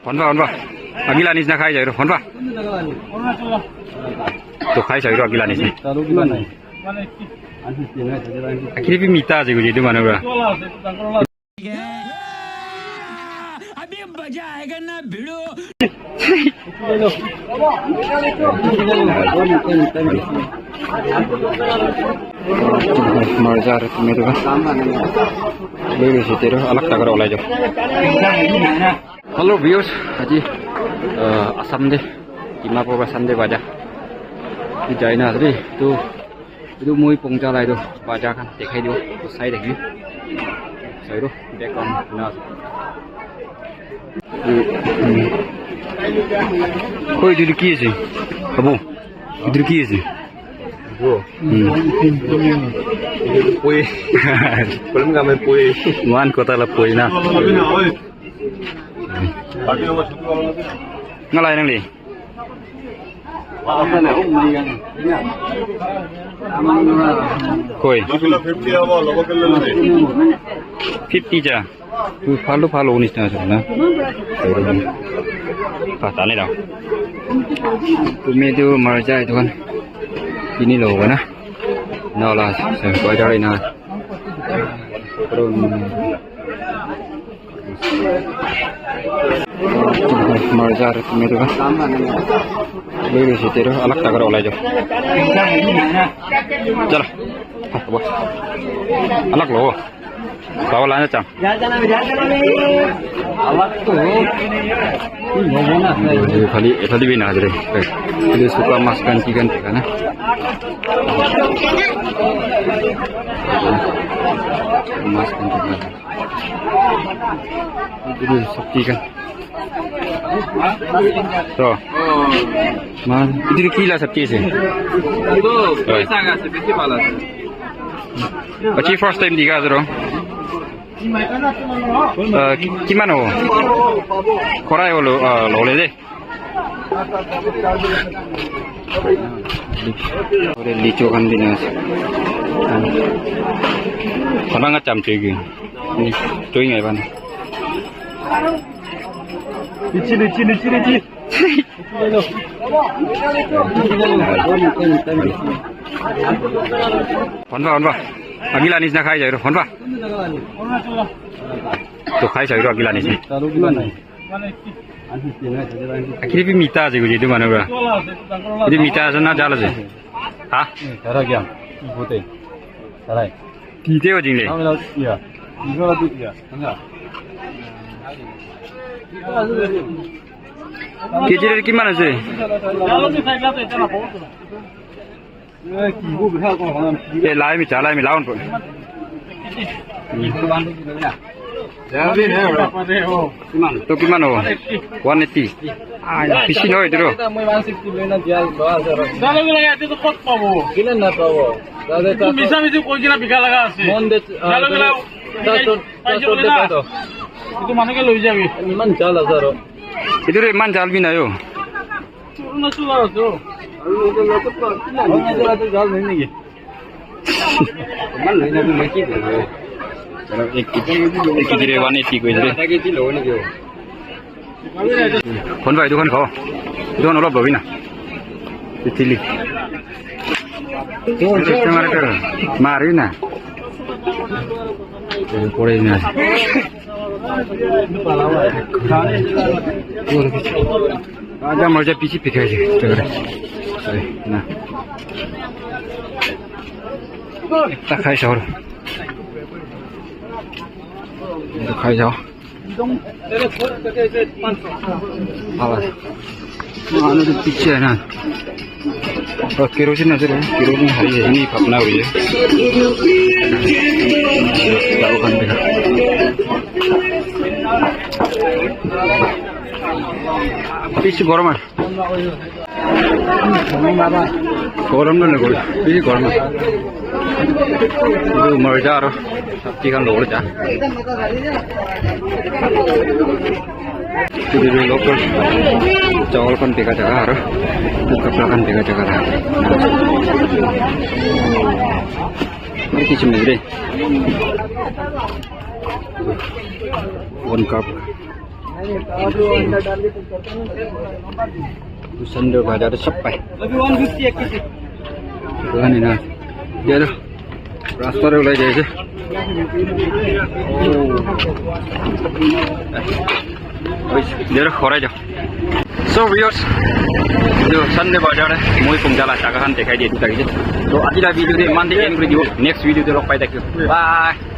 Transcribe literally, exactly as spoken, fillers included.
Honba, honba. Agila nisna khai jai ro, honba. To khai jai ro agila nisna. Akhiri bi mita ase kuji tu manu pra. Marja aro tomato khan. Loi loise, etu alag jaga para olai jabo. Hello viewers, aji, ah, Assam te, Dimapur para Sunday bazaar. Etu jai na ase de, etu, etu moi pongja la etu bazaar khan dekhai dibo, etu sai thaki. Sai ro, background na ase. Koi, etu ki ase? Abu, etu ki ase? Bro. Hmm. Poi. Problem kami poi. Wan kota la poi na. Ngalai nang li. Koi. Fifty ja. Tu phalu phalu unis na sir na. Pata nahi na. Tomato, marcha etu khan kini lobo na. Na wala sir koi jai na. Marcha aro tomato khan. Loi loise, etu alag jaga para olai jabo. Chala. Alag lo. Baba lana cham. Khali ephali bi na ase. Etu suka mas khan, chicken thaka na. Mas khan thaka. Etu sabji khan. To. Man, etu ki la sabji ase? Etu paisa ka ase, bisi bhal ase. Achi first time dikha ase ro. Ah, ki-, kiman hobo? Korai holo, ah, lole de. Ore lichu khan bi na ase. Khana nga cham chui gi. Ni, chui ngai ban. Lichi, lichi, lichi, lichi. Honba, honba. Agila nisna khai jai ro, honba. To khai jai ro agila nisna. Akhiri bi mita ase kuji etu manu pra. Etu mita ase na jal ase? Ha? Tara kya? Bote. Tarai. Tite ho jingle. Iya. Keji rate kiman ase? Eh, lai mi cha, lai mi laun po. To kiman ho? One eighty. Ah, bishi nohoi etu ro. Dada, etu to kot pabo? Kile na pabo? Dada, etu misa misi koi kena bika laga ase. Mon de, ah, dada, dada, dada, dada, dada. Etu manu ke loi jabi. Iman jal ase aro. Etu re iman jal bi nai o. Ek, ek, ek kg re one eighty koi de. Kon bhai, etu khan khao. Etu khan olop lobi na. Chili. Mari na. Kore na. Aja marcha piche piche ase. Sorry, na. Ekta khai sao. Etu khai sao. Awa. Manu tu piche na. Aur kerosene ase, kerosene hai hai nahi, phapna hoye. Chalo khan dekha. Bishi gorom ase. Gorom na nagol, bishi gorom ase. Etu marcha aro sabji khan lobole ja. Etu tu local chawal khan bika jaga aro kapra khan bika jaga la. Aru kichum ase de. One cup. Sunday bazaar te sob pai. Etu khan ena, etia tu rasta te ulai jai ase. Etia tu horai jao. So viewers, etu Sunday bazaar te moi pongja la jaga khan dekhai di etu thaki ase. To aji la video te iman te end kuri dibo. Next video te log pai thakibo. Bye.